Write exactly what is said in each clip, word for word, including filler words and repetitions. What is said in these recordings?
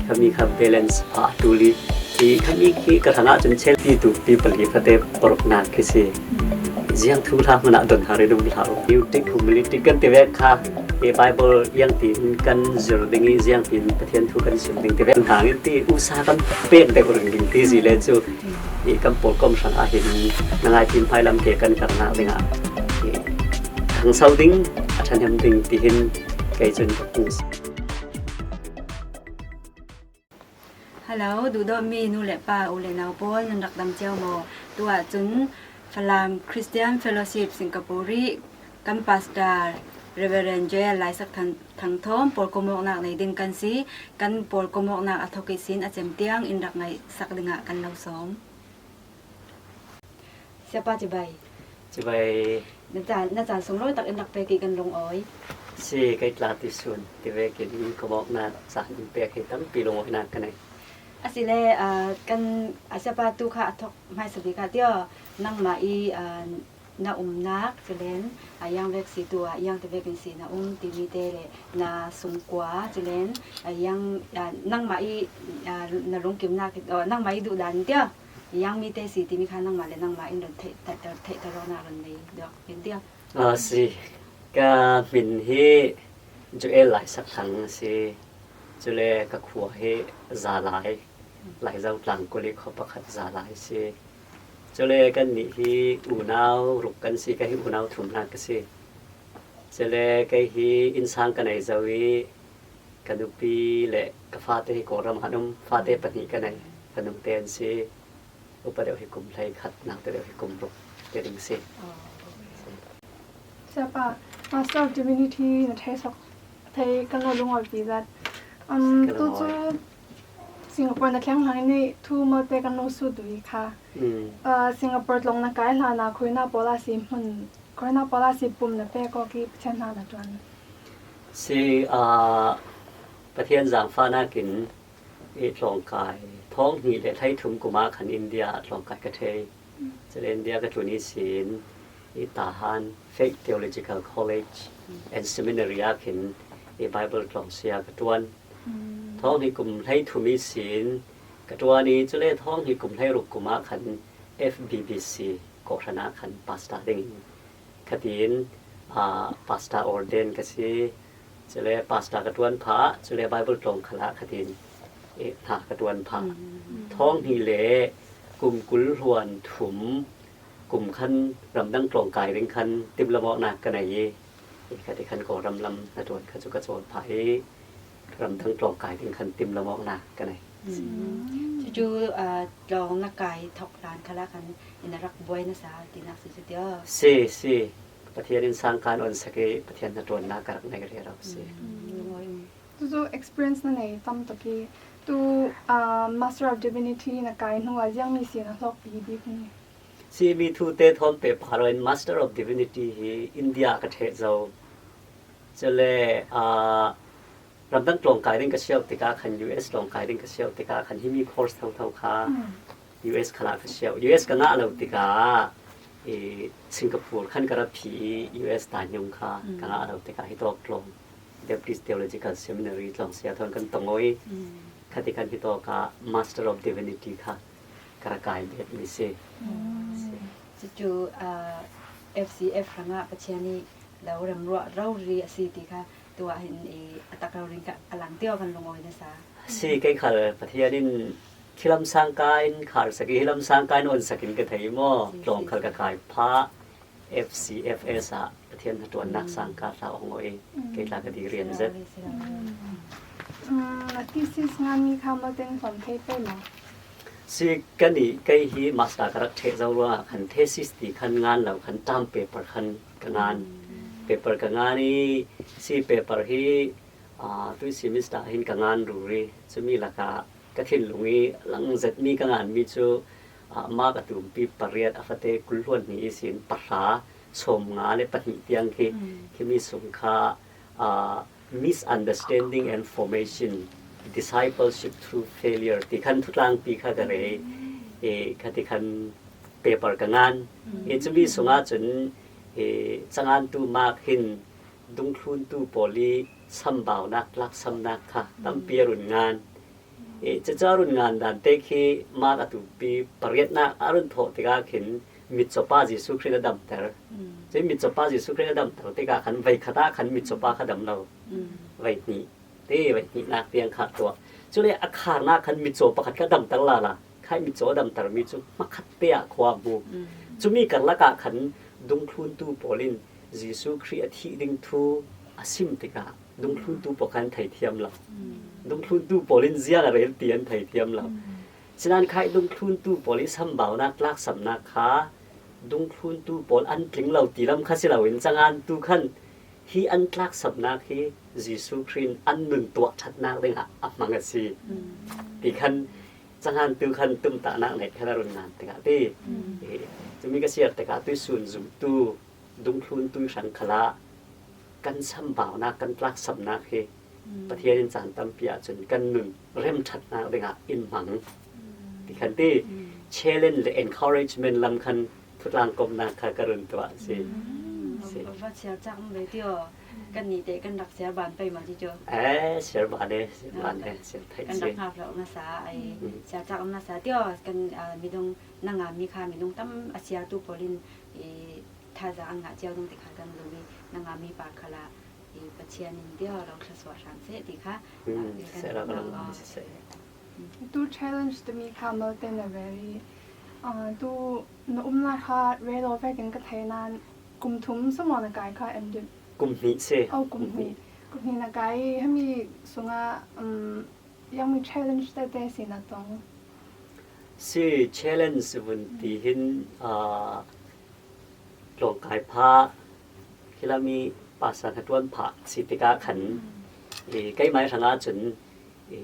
Khami kha balance pha tu li. I khami khi ka hrangah cun chel pi tu pi pali fate paruknak khi si. Ziang thu hla hmanah don hari dum hlau. Humility, humility kan ti vek kha. I Bible iang tin kan zir ding i ziang tin Pathian thu kan sim ding ti vek hna ngin ti usa kan pek deuh ring ding ti zi le cu. I kan pawlkom hrang ah hin na ngai phim hmai lam ke kan karnak ding ah i thangso ding, a ṭhahnem ding ti hin kei cun ka pus. Hello, duhdawtmi nu le pa, u le nau pawl, nan rak dam cio maw? Tuah cun Falam Christian Fellowship Singapore i kan pastor Reverend Joel Laisak Thang, Thang Thawm pawlkomawknak nei ding kan si. Kan pawlkomawknak a thawk ihsin a cem tiang in rak ngaihsak dingah kan lo sawm. Siapa cibai. Cibai. Na caan, na caan sunglawi tak in rak pek i kan lungawi. Si kei tla ti sun ti vekin komawknak caan in pek hi tampi lungawinak ka nei. Asile, aa, kan, aa, siapa tu kha a thawk hmaisa bik ah tio, nangmah i, aa, na umnak, culen, aa, iang vek si tu ah, iang ti vekin si na um timi te le na sungkua, culen, aa, iang, aa, nangmah i, aa, na lungkimnak, aa, nangmah i duhdan tio, iang mi te si timi kha nangmah le nangmah in run theih, theih, theih ta lawknak run nei duak in tio. A si, ka hmin hi Joel Laisak Thang a si, cule ka khua hi Zalai, Laizo tlang kuli khuapakhat Zalai si. Cule kannih hi unau ruk kan si, ka hi unau thumnak ka si. Cule kei hi innsang ka nei zo i ka nupi le ka fate hi Kawlram ah an um, fate pahnih ka nei, fanu te an si. Upa deuh hi kum hleikhat, naute deuh hi kum ruk te ding si. Siapa, Master of Divinity na thei sok, thei kan lo lungawi pi zat. Um, tu cu Singapore na thleng hlan i thu malte kan lo sut duh i kha. Mm. Uh, Singapore tlawng na kai hlan ah khuina pawl ah si hmun, khuina pawl ah si pum na pek awk i Pathian hna na ṭuan. Si, uh, Pathian zaangfahnak in i tlawngkai thawng hnih le hleithum kum ah khan India ah tlawngkai ka thei. Cule India ka tlun ihsin i Tahan Faith Theological College and Seminary ah khin i Bible tlawng sia ka ṭuan. Thawng hnih kum hleithum ihsin ka ṭuan i, cule thawng hnih kum hleiruk kum ah khan F B B C kawhhran ah khan pastor ding in khatin, aa, pastor ordain ka si. Cule pastor ka ṭuan phah, cule Bible tlawng khal ah khatin, eh, hna ka ṭuan phah. Thawng hnih le kum kul hluan thum kum khan ramdang tlawngkai ding khan timlam awknak ka nei i, eh, khati khan Kawlram lam hnaṭuan kha cu ka cawl phah i, ramdang tlawngkai ding khan timlam awknak ka nei. Cucu, aa, tlawng na kai thawk hlan khalah khan in a rak buai na sa tinak si cu tio. Si, si. Pathian in sangkan on sak i Pathian hnaṭuannak ka rak nei rero si. Cucu experience na nei tam tuk i tu, aa, Master of Divinity na kai hnu ah ziangmi si na hlawkpi bik hnu? Si mi thu te thawn pehpar in Master of Divinity hi India ka ṭheh zo. Cule, aa, ramdang tlawngkai ding ka siauh tikah khan U S tlawngkai ding ka siauh tikah khan himi course thotho kha U S khalah ka siauh. U S ka ngah lo tikah i Singapore khan ka ra phi i U S tainung kha ka ngah lo tikah hitawk tlawng Baptist Theological Seminary tlawng sia thawn kan tong i khati khan hitawk ah Master of Divinity kha ka ra kai bet mi si. Cucu, aa, F C F hrangah Pathian i lo remruah rori a si ti kha tuah hin i a tak rori in ka a lang tio kan lungawi na sa. Si kei khal Pathian in khilam sangka in khar sak i hilam sangka in on sak in ka thei maw? Tlawng khal ka kai phah F C F S ah Pathian hnaṭuannak sangka hla awng i kei tla ka ti rian zet. Na thesis nganmi kha maw ten hlam thei pei maw? Si, kan i kei hi master ka rak ṭheh zo ruangah khan thesis ti khan ngan lo khan term paper khan ka ngan. Paper ka ngan i si paper hi, aa, tui semester hin ka ngan ruri. Cumi lakah ka thinlung i lang zetmi ka nganmi cu, aa, mark a tumpi pariat a fate kul hluan hnih ihsin pahra sawmnga le pahnih tiang khi, khimi sung kha, aa, Misunderstanding and Formation, Discipleship Through Failure ti khan thutlangpi kha ka rei. E, khati khan paper ka ngan. E, cumi sungah cun, e, cangantu mark hin dungthluntu pawl i sambaunak, tlaksamnak kha tampi a run ngan. Eh, cucu a run ngan dan te khi Mark a tupi pariatnak a run thawh tikah khin mitcaw pa Jesuh Khrih a damter. Mm. Cun mitcaw pa Jesuh Khrih a damter tikah khan veikhat ah khan mitcaw pa kha dam lo. Mm. Veihnih te, veihnihnak tiang kha tuah. Cule a kharnak khan mitcaw pakhat kha damter lala. Khai mitcaw a damtermi cu hmakhat te ah khua a hmu. Mm. Cumi karlak ah khan dungthluntu pawl in Jesuh Khrih a thih ding thu a sim tikah dungthluntu pawl khan theithiam lo. Mm. Dungthluntu pawl in ziang a rel ti an theithiam lo. Mm. Sinain khai dungthluntu pawl i sambaunak tlaksamnak kha dungthluntu pawl an tling lo ti lam kha si loin cangantu khan hi an tlaksamnak hi Jesuh Khrih in an nun tuah ṭhatnak dingah a hmang a si. Mm. Ti khan cangantu khan tumtahnak neih khan a run ngan tikah ti. Mm. Eh, cumi ka siar tikah tuihsun zumtu dungthluntu hrang khalah kan sambaunak, kan tlaksamnak hi Mm. Pathian in caan tampi ahcun kan nun remṭhatnak dingah in hmang. Mm. Ti khan ti. Mm. Challenge le encouragement lam khan thutlang komnak kha ka run tuah a si. Mm. Si. Sial cak um ve tio. Kan nih te kan rak sial ban pei maw ti tio. Eh, sial ban e, sial ban e, sial thei kan si. Rak ngap lo nasa ai. Mm. Sial cak um nasa tio. Kan, ah, minung nanga mi kha minung tam a sialtu pawl in i thazaang an ngah cio ding ti kha kan lung i nanga mi par khalah i Pathian in tio lo thluasuah hram seh ti kha, hmm, ah, kan seh lo, lo, lo, lo, seh. Tu challenge timi kha malte na ve i, ah, tu na umnak kha relo vekin ka thei nain kum thum sumawng na kai kha em dip? Kum hnih si. Oh, kum hnih. Kum hnih na kai i hemi sungah, um, ziangmi challenge tete si na tong? Si challenge vun ti hin, ah, tlawngkai phah, khilami pastor hnaṭuan phah si tikah khan, i, keimah hrangah cun, i,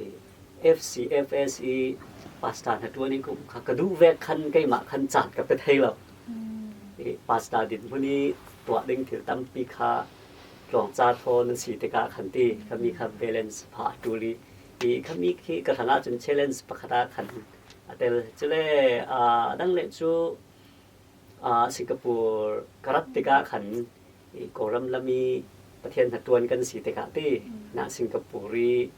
F C F S i pastor hnaṭuan i ka um kha ka duh vek khan keimah khan caan ka pe thei lo. Mm. I, pastor dinhmun i tuah ding thil tampi kha tlawngca thawn a si tikah khan ti, khami kha balance phah a ṭul i, i, khami khi ka hrangah cun challenge pakhat ah khan a tel. Cule, aa, a dang le cu, aa, Singapore ka rat tikah khan i Kawlram lam i Pathian hnaṭuan kan si tikah ti, mm, na Singapore i,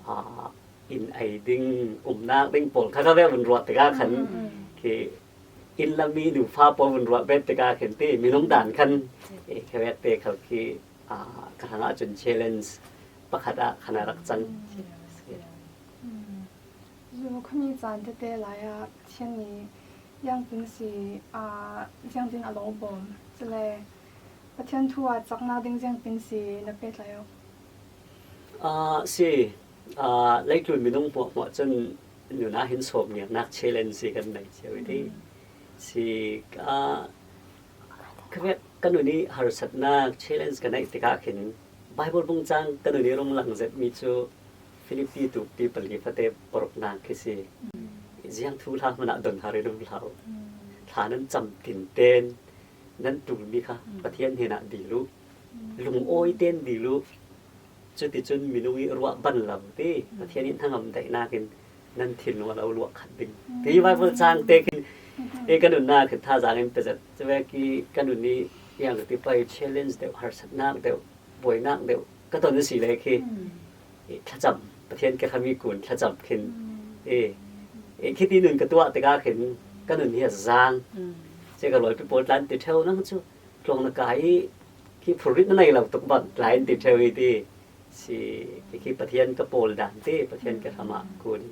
aa, inn ei ding, umnak ding pawl kha kha vek vun ruah tikah khan, mm, khi inn lam i nufa pawl vun ruah bet tikah khin ti, minung dan khan, mm, i kha vek te khal khi, aa, ka hrangah cun challenge pakhat ah khan a rak cang. Mm. Mm. Zu khami caan tete lai ah Pathian nih ziangtin si, aa, ziangtin a lo bawm? Cule Pathian thu ah caknak ding ziangtin si na pehtlai awk? Aa, si. Aa, leitlun minung hmuahhmuah cun nunah hin sawmngiarnak challenge si kan nei cio i ti. Mm. Si, aa, Kha vek ka nun i harsatnak challenge ka neih tikah khin Bible bungcang ka nun i rung lang zetmi cu Filipi tupi pali fate paruknak khi si. Mm. Ziang thu hla hmanh ah don har in um hlah u. Mm. Thla nan cam tinten nan ṭulmi kha, mm, Pathian hnenah dil u. Mm. Lungawi ten dil u. Cuticun minung i ruah ban lo ti, mm, Pathian i hnangam daihnak in nan thinlung a lo luah khat ding, mm, ti Bible cang te khin, mm, e ka nunnak khin thazaang in pezet. Cuvek i ka nun i, iang ti pai, challenge deuh, harsatnak deuh, buainak deuh ka ton a si le khi, mm, e, thlacam, Pathian ka hrami kun thlacam khin, mm, e, e, khiti nun ka tuah tikah khin ka nun hi a zaang. Mm. Ceka rualpi pawl tla an ti ṭheu, nang cu tlawng na kai i khi phurrit na nei lo tuk bang tla in ti ṭheu i ti. Si, khi Pathian ka pawl dan ti, Pathian ka hram ah kun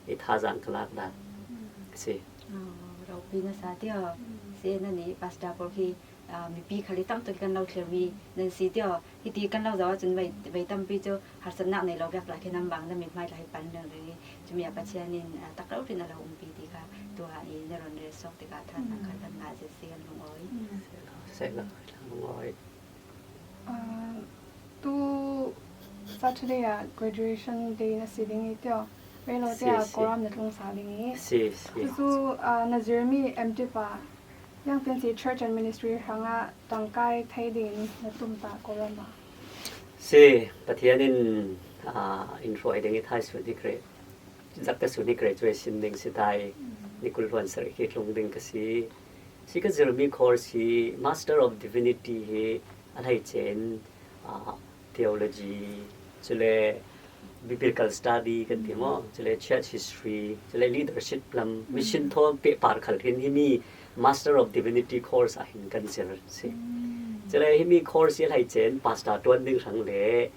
i thazaang ka lak dan si. Oh, ropi na sa tio. Si, nan i pastor pawl khi, ah, mipi khal i tam tuk kan lo thlirmi nan si tio. Hiti kan lo zoh ahcun vei, vei tampi cu harsatnak nei lo biak tla khi nan bang nan mithmai tla hi pan ringring i, cumi ah Pathian in, ah, tak lo rin a lo umpi ti kha, tu ah i na run rel sawk tikah thazaang kha kan ngah zet si kan lungawi. Seh lo, seh lo, lungawi. Ah, tu Saturday ah graduation day na si ding i tio. Vei lo te ah si, si, Kawlram na tlung sa ding i. Si, si. Cucu, ah, na zirmi M.Div ah ziangtin si church and ministry hrangah tangkai thei dingin na tumtah Kawlram ah? Si, Pathian in, ah, in hruai ding i thaisun hi kre, zakka sun hi graduation ding si tai, mm, ni kul hluan sarih khi tlung ding ka si. Si ka zirmi course hi Master of Divinity hi a hleice in, ah, theology, cule Biblical study kan ti maw, chule church history, chule leadership lam, mission thawn pehpar khal hin himi Master of Divinity course ah hin kan zir si. Chule himi course hi a hlei chen pastor tuan ding hrang le,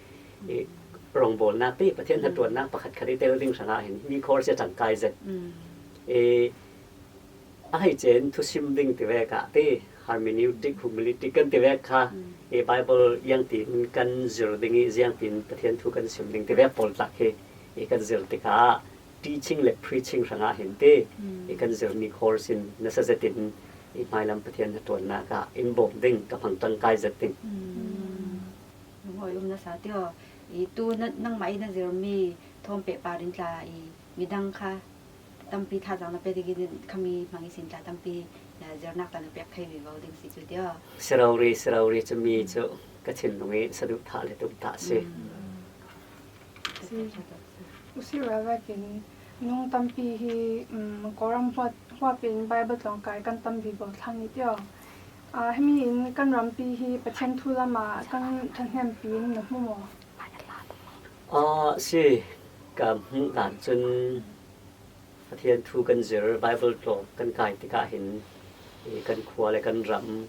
i, rongbawlnak te, Pathian hnaṭuannak pakhat khat i tel ding hrangah hin himi course hi a ṭangkai zet. I, a hlei chen thusim ding tivek ah te, hermeneutic, homiletic kan tivek kha, i, Bible iangtin kan zir ding i, ziangtin Pathian thu kan sim ding tivek pawl tlak hi, i, kan zir tikah teaching le preaching hrangah hin te, i, kan zirmi course in nasa zetin, i, hmailam Pathian hnaṭuannak ah in bawm ding ka hmang ṭangkai zet ding. Lungawi um nasa ti aw, i, tu na, nangmah i na zirmi thawn pehpar in tla i midang kha tampi thazaang na pe dingin khami hmang i sin tla tampi, eh, zirnak tla na pek thei vivo ding si cu ti aw. Si rori, si rori, cumi cu ka thinlung i saduhthah le tumtah si. Si. U si rua vekin nung tampi hi, um, Kawlram huat, huat in Bible tlawng kai kan tam vivo thlang i ti aw. Ah, himi in kan rampi hi Pathian thu lamah kan ṭhathnempi in na hmu maw? Ah, si, ka hmuh dan cun Pathian thu kan zir, Bible tlawng kan kai tikah hin, i, kan khua le kan ram,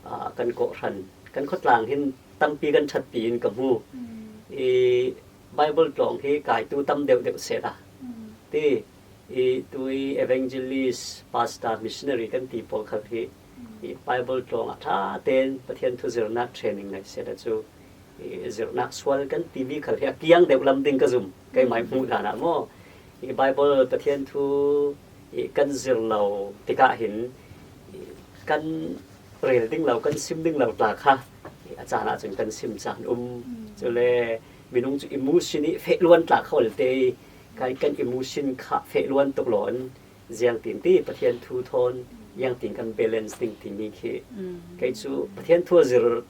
ah, kan kawhhran, kan khuatlang hin tampi kan ṭhatpi in ka hmu. I, Bible tlawng hi kaitu tam deuhdeuh sehla ti, i, tui evangelist, pastor, missionary kan ti pawl khal hi, i, Bible tlawng ah ṭha tein Pathian thu zirnak training ngei sehla cu, i, zirnak sual kan timi khal hi a kiang deuh lam ding ka zum, keimah i hmuh dan ah maw. I, Bible Pathian thu, i, kan zir lo tikah hin, i, kan rel ding lo, kan sim ding lo tla kha, i, a caan ahcun kan sim caan um. Cule minung cu emotion i feh luan tla kha olte i, kan, kan emotion kha feh luan tuk lawn, ziangtin ti Pathian thu thawn, ziangtin kan balance ding timi khi. Kei cu Pathian thu a zir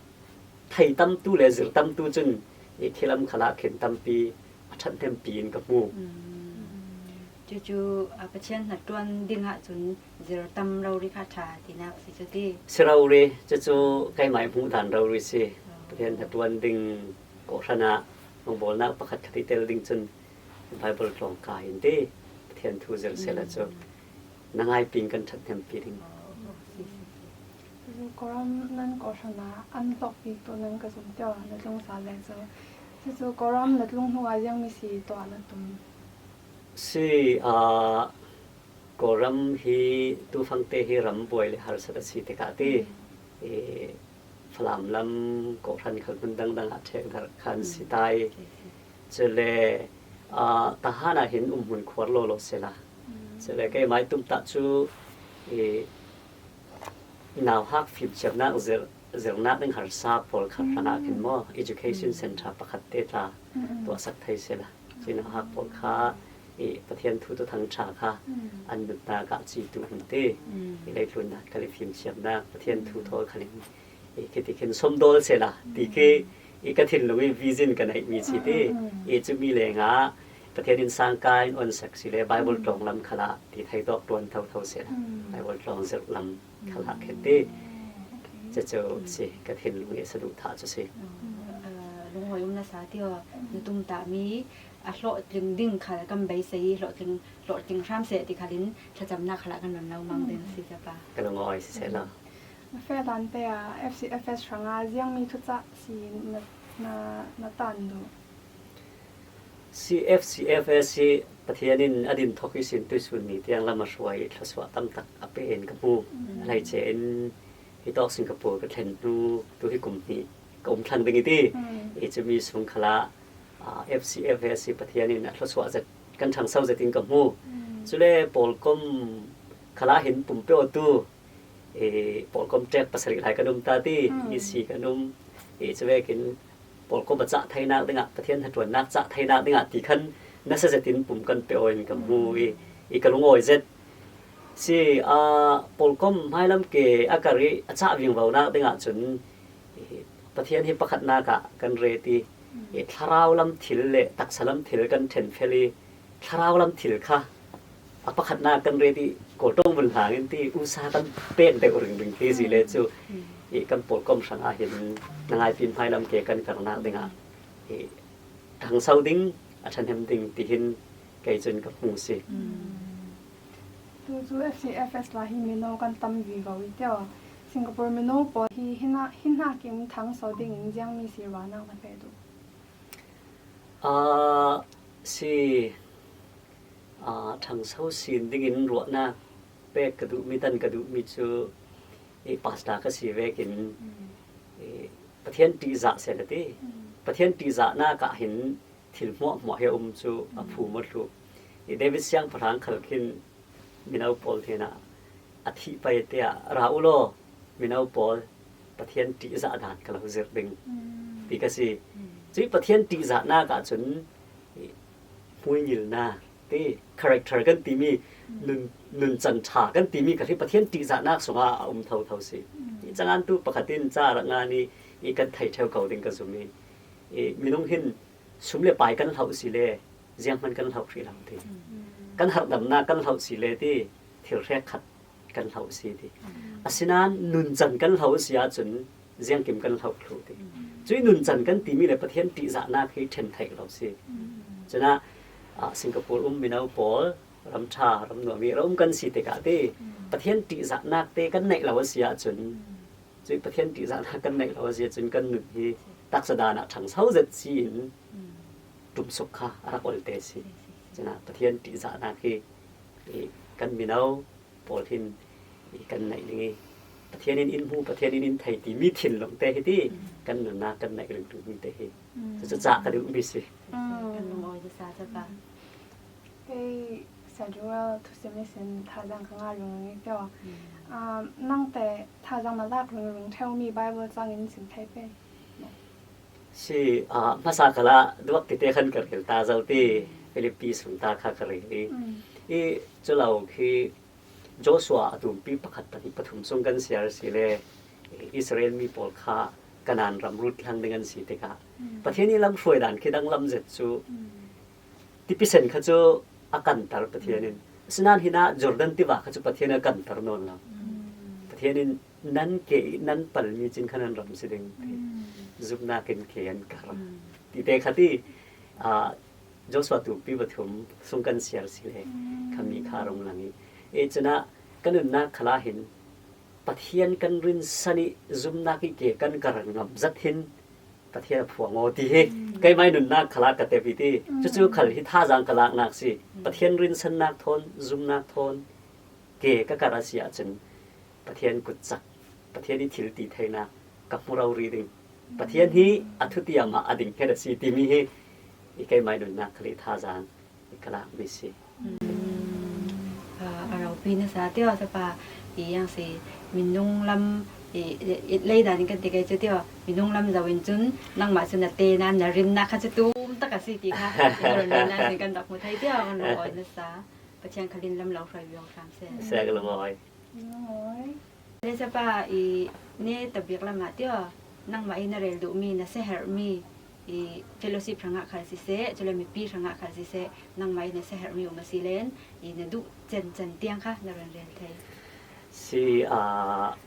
thei tamtu le zir tamtu cun i khi lam khalah khin tampi a ṭhathnempi in ka hmu. Cucu, a, Pathian hnaṭuan ding ahcun zir tam rori kha ṭha tinak si cu ti. Si rori, cucu keimah i hmuh dan rori si. Pathian hnaṭuan ding kawhhran ah lungbawlnak pakhat khat i tel ding cun Bible tlawng kai in ti Pathian thu zir sehla cu na ngaiping kan ṭhathnempi ding. Cucu Kawlram nan kawhhran ah an hlawkpi tu nan ka zum ti aw, na tlung sa le cu. Cucu Kawlram na tlung hnu ah ziangmi si tuah na tum? Si, ah, Kawlram hi tufangte hi ram buai le harsat a si tikah ti, i, Falam lam kawhhran khal hmun dangdang ah ṭhekdarh khan si tai. Cule, ah, Tahan ah hin umhmun khuar lawlaw sehla. Cule keimah i tumtah cu, i, nauhak fimthiamnak zir, zirnak ding harsa pawl khat hrangah khin maw, education center pakhat te tla tuahsak thei sehla. Cui nauhak pawl kha i Pathian thu thuthang ṭha kha an nunnak ah ci tu hun ti, i leitlun dan khal i fimthiamnak Pathian thu thawl khalin i khiti khin sawmdawl sehla ti khi i ka thinlung i vision ka neihmi si ti, i cumi lengah Pathian in sangka in onsak si le Bible tlawng lam khalah ti thei tawk ṭuan thotho sehla Bible tlawng zirh lam khalah khin ti. Cucu si ka thinlung i saduhthah cu si. Lungawi um nasa ti aw, na tumtahmi a hlawhtling ding khal kan beisei i hlawhtling, hlawhtling hram seh ti khalin thlacamnak khalah kan rem lo mang ding si capa. Ka lungawi si seh lo. Na feh dan te ah F C F S hrangah ziangmi thucah si na, na, na tan duh? C F C F S hi Pathian in a din thawk ihsin tuihsun ni tiang lam a hruai i thluasuah tamtak a pe in ka hmu. A hleice in hi tawk Singapore ka thlen hnu tu hi kum hnih ka um thlang ding i ti. I cumi sung khalah, ah, F C F S hi Pathian in a thluasuah zet, kan ṭhangso zet in ka hmu. Cule pawlkom khalah hin pumpe awtu, i, pawlkom ṭek pasarih lai kan um ta ti, i si kan um. I cuvekin pawlkom a cah theinak dingah, Pathian hnaṭuannak cah theinak dingah ti khan nasa zetin pum kan pe aw in ka hmu i, i ka lungawi zet. Si, aa, pawlkom hmailam ke a karh i a cah vingvonak dingah cun, i, Pathian hi pakhatnak ah kan ret i, i, thlarau lam thil le taksa lam thil kan ṭhenfel i, thlarau lam thil kha a pakhatnak kan ret i Kawl ṭawng vun hlang in ti usa kan pek deuh ringring khi si le cu, i, kan pawlkom hrangah hin na ngaipin hmailam ke kan karhnak dingah, i, ṭhangso ding, a ṭhahnem ding tihin kei cun ka hmu si. Tu cu F C F S lai hi mino kan tam vivo i tio. Singapore mino pawl hi hinah, hinah kim thangso dingin ziangmi si ruahnak na pe duh? Aa, si, aa, thangso sin dingin ruahnak pek ka duhmi, tan ka duhmi cu i pasta ka si vekin i Pathian ṭihzah seh ka ti. Pathian ṭihzahnak ah hin thil hmuahhmuah hi a um cu a phum aw thluh. I David siangpahrang khal khin mino pawl hnenah a thih pei tiah ra u law, mino pawl Pathian ṭihzah dan ka lo zirh ding ti ka si. Cuih Pathian ṭihzahnak ahcun hmuingilnak ti, character kan timi nun, nuncan ṭha kan timi kha hi Pathian ṭihzahnak sungah a um thotho si. I cangantu pakhat in ca rak ngan i, i kan thei ṭheu ko ding ka zum i, i minung hin sum le pai kan hloh si le zianghman kan hloh hrih lo ti. Kan harhdamnak kan hloh si le ti, thil hrekkhat kan hloh si ti. Asinain nuncan kan hloh si ahcun ziangkim kan hloh thluh ti. Cuih nuncan kan timi le Pathian ṭihzahnak hi ṭhen theih lo si. Cunah, ah, Singapore um mino pawl, ram ṭha, ram nuam i rak um kan si tikah ti, Pathian ṭihzahnak te kan neih lo a si ahcun, cuih Pathian ṭihzahnak kan neih lo a si ahcun kan nun hi taksa dan ah ṭhangso zet si in ṭumsuk kha a rak olte si. Cunah Pathian ṭihzahnak hi i kan mino pawl hin i kan neih ding i Pathian in in hmu, Pathian in in thei timi thinlung te hi ti kan nunnak kan neih ringtu mi te hi cucu cah ka duhmi si. Kan lungawi nasa capa. Kei Saduel thusim ihsin thazaang ka ngah ringring i tio. Nangte thazaang na lak ringring ṭheumi Bible cang in sim thei pei. Si, ah, hmasa khalah duak tite khan ka rel ta zo ti, Philippi sung ta kha ka rel i. I cu lo khi Joshua a tumpi pakhat pahnih pathum sung kan siar si le Israel mi pawl kha Kanaan ram lut hlang ding an si tikah Pathian i lam hruai dan khi danglam zet cu tipisen kha cu a kanter Pathian in. Asinain hinah Jordan tiva kha cu Pathian a kanter nawn lo. Pathian in nan ke i nan palmi cin kha nan ram si ding ti zumnak in ke an kar. Tite kha ti, ah, Joshua tumpi pathum sung kan siar si le khami kha rung lang i. E cunah kan nunnak khalah hin Pathian kan rinsan i zumnak i ke kan kar ngam zat hin Pathian a phuang aw ti hi keimah i nunnak khalah ka tep i ti. Cucu khal hi thazaang ka laknak si. Pathian rinsannak thawn, zumnak thawn, ke ka kar a si ahcun Pathian kutcak, Pathian i thil ti theinak ka hmu rori ding. Pathian hi a thutiam ah a ding hnget a si timi hi i keimah i nunnak khal i thazaang i ka lakmi si. A, a ropi nasa tio, sapa i yang si minung lam i, i, i lei dan kan ti kei cu tio, minung lam zo in cun nangmah cu na te nan na rinnak kha cu tum tak a si ti kha i ka run rinnak sin kan rak hmu thei tio, kan run awi nasa. Pathian khalin lam lo hruai viau hram se. Se ka lungawi. Lungawi. Le sapa i ne tabik lam ah tio, nangmah i na rel duhmi, na seherhmi i fellowship hrangah khal siseh, cule mipi hrangah khal siseh, nangmah i na seherhmi um a si len i na duh cencen tiang kha na run rel thei. Si, ah,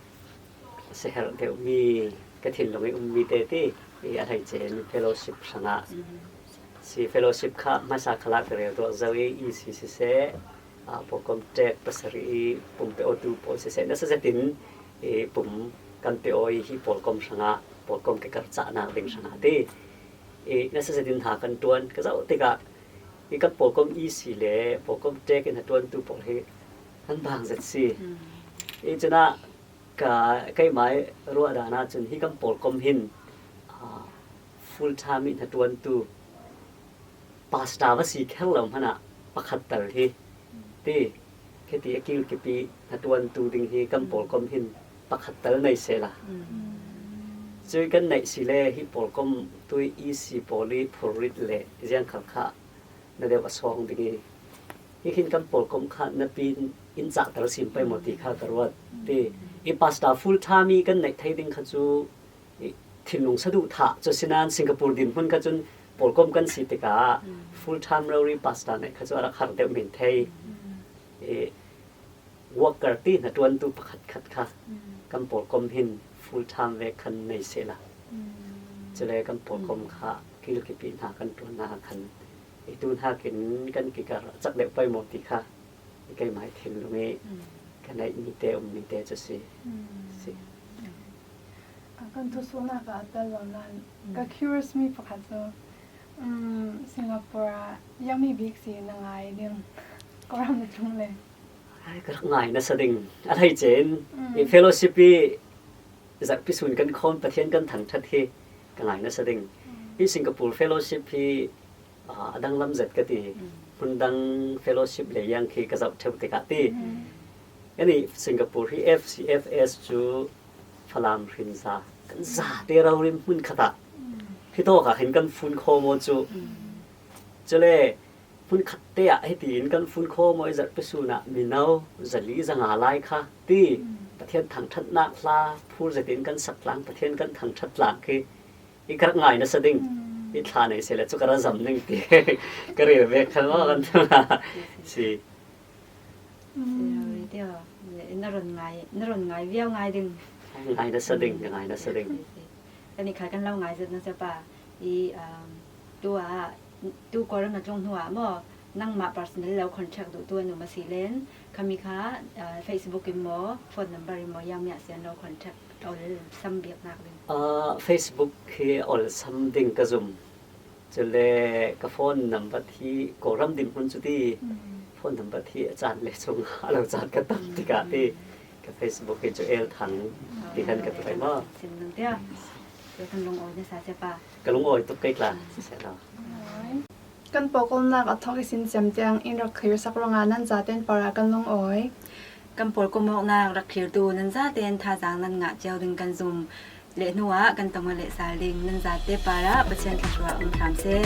seherh deuhmi ka thinlung i ummi te ti i a hleice in fellowship hrangah si. Fellowship kha hmasa khalah ka rel tuah zo i, E C siseh, ah, pawlkom ṭek pasarih i pum pe awtu pawl siseh, nasa zetin i pum kan pe aw i hi pawlkom hrangah, pawlkom ke karcahnak ding hrangah ti i nasa zetin hna kan ṭuan ka zoh tikah i kan pawlkom E C le pawlkom ṭek in hna ṭuantu pawl hi an bang zet si. I cunah ka, keimah i ruah dan ahcun hi kan pawlkom hin, ah, full time i hnaṭuantu pasta va si kher lo hmanh ah pakhat tal hi ti, khiti a kilkip i hnaṭuantu ding hi kan pawlkom hin pakhat tal nei sehla. Cui kan neih si le hi pawlkom tui E C pawl i phurrit le ziangkhal kha na deuh a sawng ding i, hi hin kan pawlkom kha na pin in cahter sin pei maw ti kha ka ruat ti. I pasta full time i kan neih thei ding kha cu i thinlung saduh thah cu sinain Singapore dinhmun kha cun pawlkom kan si tikah full time rori pasta neih kha cu a rak har deuh men thei. I worker ti hnaṭuantu pakhat khat kha kan pawlkom hin full time vek khan nei sehla. Cule kan pawlkom kha kilkip i hna kan ṭuannak ah khan I tu hnakin kan kikarah cak deuh pei maw ti kha i keimah i thinlung i ka neih mite, um mite cu si. Si. A kan thusuhnak ah a tel lo nain ka curious mi pakhat cu, um, Singapore ah ziangmi bik si na ngai ding, Kawlram na tlung le? Ai, ka rak ngai nasa ding a lei cin i fellowship i zarhpi sun kan khawm Pathian kan thangṭhat hi ka ngai nasa ding. I Singapore fellowship hi a dang lam zet ka ti, hmun dang fellowship le yang khi ka zoh ṭheu tikah ti. Ani Singapore hi F C F S cu Falam hrin za kan zate raurim hmun khatah hi tawk ah hin kan fun khawm aw cu. Cule hmun khatte ah hitiin kan fun khawm aw i zarhpi sun ah mino zali zanga lai kha ti Pathian thangṭhatnak hla phur zetin kan sak tlang, Pathian kan thangṭhat tlang khi i ka rak ngai nasa ding. I thla nei seh le cu ka ra zam ning ti ka rel vek khan maw kan si. Na ron ngai, na ron ngai viau ngai ding. Ngai nasa ding, ka ngai nasa ding. Kan i kha kan lo ngai zet na sepa i tu ah tu Kawlram na tlung hnu ah maw nangmah personal lo contact duh tu an um a si len khami kha Facebook in maw phone number in maw ziangmi ah sian lo contact ol sam biaknak ding. Facebook hi ol sam ding ka zum. Cule ka phone number hi Kawlram dinhmun cu ti phone number hi a caan le chung a lo caan ka tam tikah ti ka Facebook hi cu El Thang ti khan ka tuai maw? Ka lungawi tuk kei tla. Kan pawlkomnak a thawk i sincem tiang in rak clear sak ruangah nan zaten parah kan lungawi. Kan pawlkomawknak rak clear tu nan zaten thazaang nan ngah cio ding kan zum. Le hnuah kan tong le sal ding nan zate parah Pathian thluachuah um hram seh.